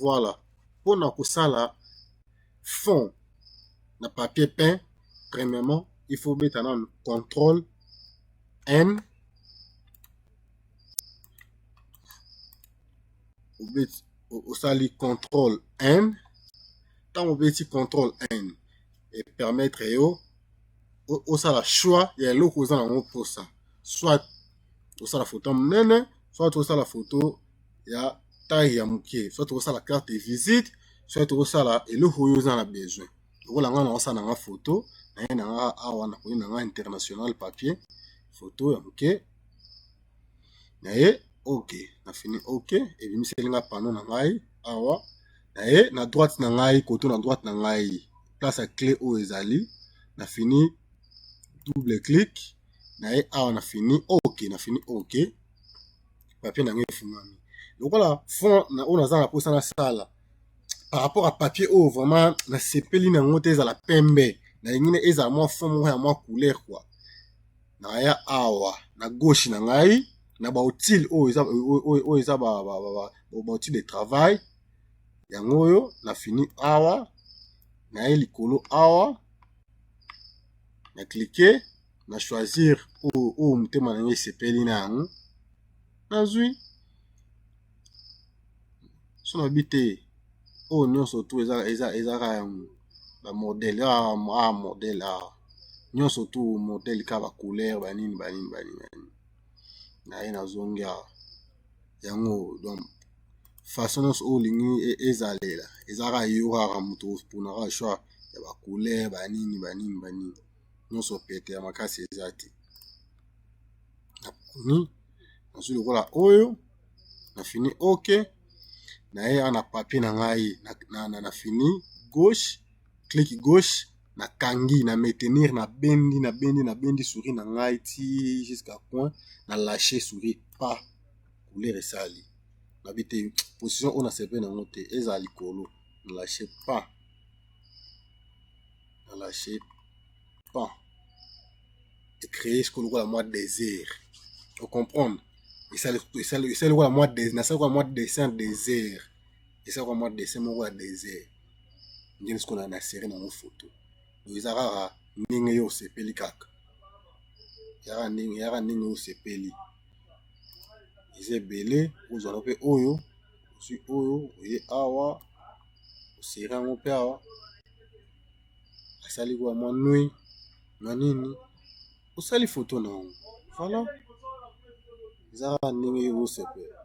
Voilà, mpona kosala fond na papier peint, premièrement il faut beta nanu contrôle N, obeti osali contrôle N. Ntango obeti contrôle N, epermettre yo osala choix ya eloko oza nango mposa, soit osala photo ya monene, soit osala photo ya taille ya moke, soit osala carte de visite, soit osala eloko oyo oza na besoin. Lokola ngai naosala nanga photo naye nanga awa, nakoki nanga international papier photo ya moke naye. Ok, nafini. Ok, ebimiseli nga panneau na ngai awa. Naye na droite na ngai, koto na droite na ngai, place ya clé oyo ezali, nafini double clic naye awa, nafini. Ok, nafini. Ok, papier na ngai efungwami. Lokola fond oyo naza na mposa nasala par rapport à papier oyo, vraiment nasepeli na yango te ezala pembe, nalingi ezala mwa fond moko ya mwa couleur quoi. Naya awa na gauche na ngai na baoutils oyo eza, oyo eza baoutils de travail yango oyo. Nafini awa, naye likolo awa, na clique, na choisir oyo oyo motema na ngai esepeli na yango. Nazwi so nabi te, oyo nyonso tu eza kaka yango bamodèle awa, modèle awa nyonso tu, modèle kaka bacouleur, banini banini banini banini. Naye nazongi awa yango. Donc façon nyonso oyo olingi ezalela, eza kaka yo kaka moto oponaka choix ya bacouleur, banini banini banini nyonso. Pete ya makasi eza te. Naponi, nazwi lokola oyo, nafini. Ok, naye awa na papier na ngai, nafini gauche, clic gauche, nakangi na maintenir, nabendi, nabendi, nabendi souris na ngai ti jusqu'à coin, na lâche souris, pa couleur esali. Nabi te, position oyo nasepeli nango te, ezala likolo. Na lâche pa, na lâche pa, ecréer sikoyo lokola mwa désert. Ocomprendre, esali lokola mwa, nasali lokola mwa dessin désert, esali lokola mwa dessin moko ya désert. Ndenge sikoyo na serrer nango photo, donc eza kaka ndenge yo osepeli, kaka yaka ndenge, yaka ndenge osepeli. Eza ebele, ozwa mpe oyo, ozwi oyo, oye awa, oserrer yango mpe awa, asali kwa mwa nuit na nini, osali photo na yango. Voilà, eza kaka ndenge yo osepela.